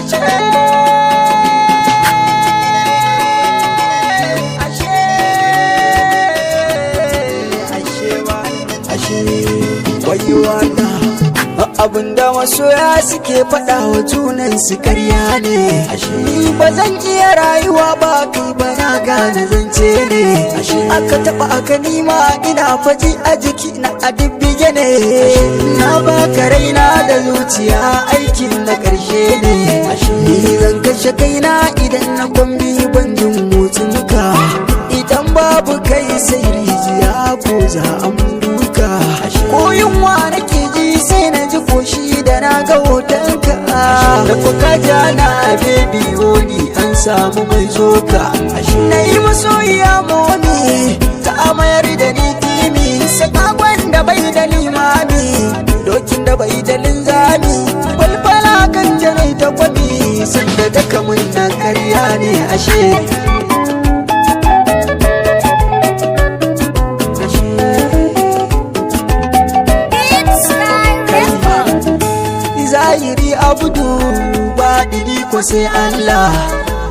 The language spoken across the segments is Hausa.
Ashe, ashe, ashe ba, ashe. Wayo Allah, abinda masoya suke faɗa wa junan su karya ne. Ni ba zan iya rayuwa ba kai ba, na gane zance ne. Aka taɓa aka nima ina faji a jiki na a dibbige ne. Na baka raina da zuciya, aikin na ƙarshe ne. Ni zan kashe kaina idan na kwambi ban jin motsinka. Idan babu kai sai rijiya ko za a duka. Ko yunwa nake ji sai na ji koshi da na ga hotonka. Da kuka jana baby woni an samu mai zoka. Na yi masoyiya momi ta amayar da ni timi. Sakakon da bai da limami, dokin da bai da linzami. Falfala kan janai ta kwami, sanda ta kamun na karya ne ashe. Zahiri abudu ba dili ko sai Allah.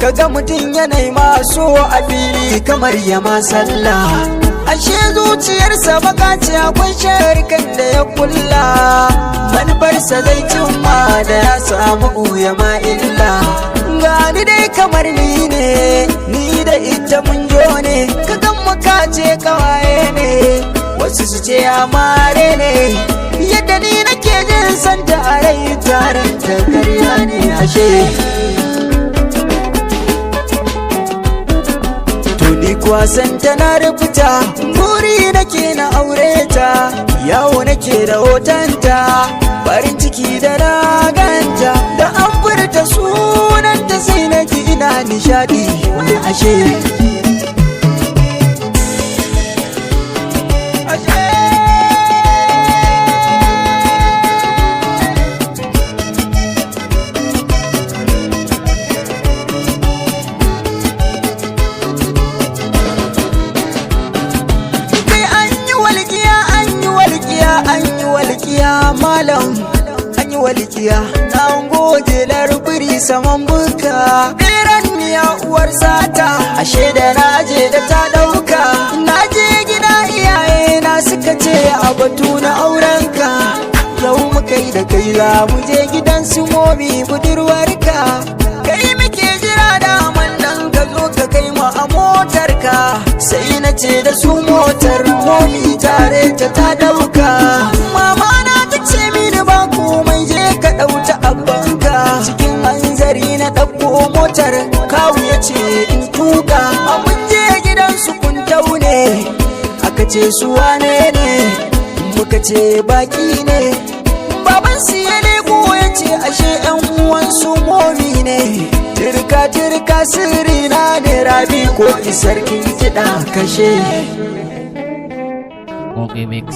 Kaga mutum yanayi maso a fili kamar ya ma sallah, ashe zuciyarsa baka ce, akwai sharkan da ya kulla. Manufarsa zai cimma da ya samu ya ma illa. Gani dai kamar ni ne, ni da ita mun jo ne. Kagan muka ce kawaye ne, wasu su ce amare ne. Yadda ni nake jin santa a rai, taron ta karya ne ashe. To ni kuwa santa na rubuta, buri nake na aure ta. Yawo nake da hotonta, farin ciki da na ganta. Da an furta sunanta sai na ji ina nishadi ashe. Kai an yi walƙiya, an yi walƙiya, an yi walƙiya, malam an yi walƙiya. Na goje larbiri saman buka, beran miya uwar sata. Ashe da na je da ta ɗauka. Na je gida iyaye na suka ce a batu na aurenka. Yau muka yi da kai za mu je gidan su momi budurwarka. Kai muke jira daman nan ka zo ka kai mu a motarka. Sai na ce da su motar momi tare ta ta dauka. Mama na ta ce mini ba komai, je ka dauta abbanka. Cikin hanzari na ɗauko motar, kawu ya ce in tuka. A mun je gidan su kun taune, aka ce su wane ne, muka ce baki ne. Baban su ya leko ya ce ashe yan uwan su momi ne. Tirka tirka sirri na ne, Rabi ko sarkin kiɗa kashe. Okay, mix.